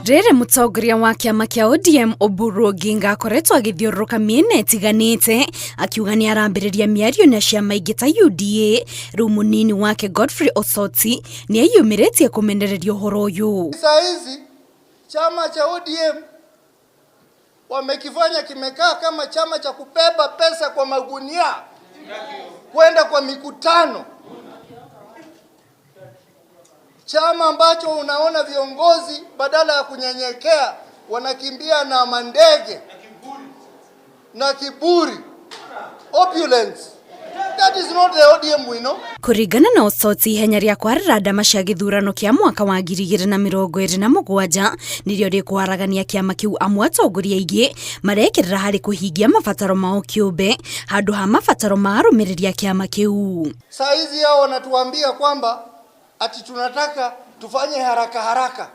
Rĩrĩ mũtongoria wa kĩama kĩa ODM Oburu Oginga akoretwo agĩthiũrũrũka mĩena ĩtiganĩte akiuga nĩ arambĩrĩria mĩario na ciama ingĩ ta UDA. Rĩu mũnini wake Godfrey Osoti nĩ eyumĩrĩtie kũmenereria ũhoro ũyũ. Saa hizi chama cha ODM wamekifanya kimekaa kama chama cha kubeba pesa kwa magunia kwenda kwa mikutano, chama ambacho unaona viongozi badala ya kunyenyekea wanakimbia na mandege na kiburi, opulence. That is not the ODM we know. Kũringana na Osotsi, ihenya rĩa kwarĩra ndama cia gĩthurano kĩa mwaka wa 2027 nĩrĩo rĩkũharagania kĩama kĩu, amu atongoria aingĩ marekĩrĩra harĩ kũhingia mabataro mao kĩũmbe handũ ha mabataro ma arũmĩrĩri a kĩama kĩu. Saa hizi hao wanatuambia kwamba ati tunataka tufanye haraka haraka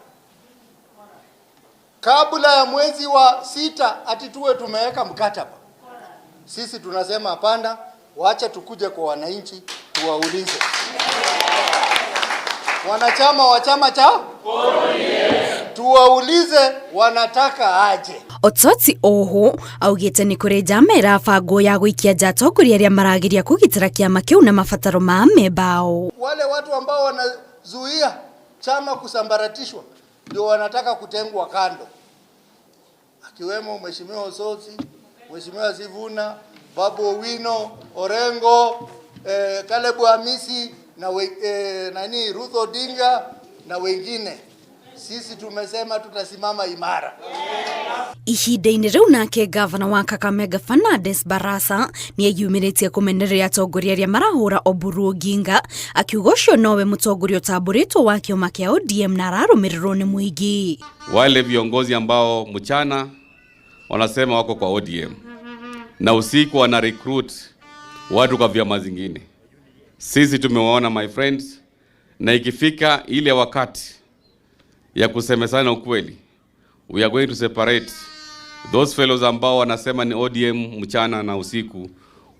kabla ya mwezi wa 6 ati tuwe tumeweka mkataba. Sisi tunasema hapana, wacha tukuje kwa wananchi tuwaulize wanachama wa chama cha tuwaulize wanataka aje. Osotsi oho augĩte nĩ kũrĩ njama ĩrabangwo ya gũikia nja atongoria arĩa marageria kũgitĩra kĩama kĩu na mabataro ma amemba ao. Wale watu ambao wanazuia chama kusambaratishwa ndio wanataka kutengwa kando, akiwemo Mheshimiwa Osotsi, Mheshimiwa Sifuna, Babu Owino, Orengo, Caleb Hamisi na nani Ruth Odinga na wengine. Sisi tumesema tutasimama imara. Ihinda-inĩ rĩu nake gavana wa Kakamega Fernandes Barasa nĩ eyumĩrĩtie kũmenereria atongoria arĩa marahũra Oburu Oginga, akiuga ũcio nowe mũtongoria ũtambũrĩtwo wa kĩama kĩa ODM na ararũmĩrĩrwo nĩ mũingĩ. Wale viongozi ambao mchana wanasema wako kwa ODM na usiku wana recruit watu kwa vyama zingine. Sisi tumewaona, my friends, na ikifika ile wakati ya kusemesana ukweli, we are going to separate those fellows ambao wanasema ni ODM mchana na usiku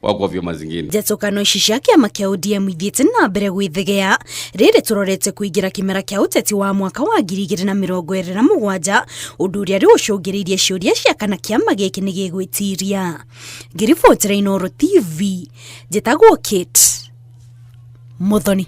wako kwa vyama zingine. Njatũkano ici cia kĩama kĩa ODM ithiĩte na mbere gwĩthegea rĩrĩ tũrorete kũingĩra kĩmera kĩa ũteti wa mwaka wa 2027, ũndũ ũrĩa rĩu ũcũngĩrĩirie ciũria cia kana kĩama gĩkĩ nĩ gĩgwĩtiria. Ngĩribotera Inooro TV, njĩtagwo Kate Muthoni.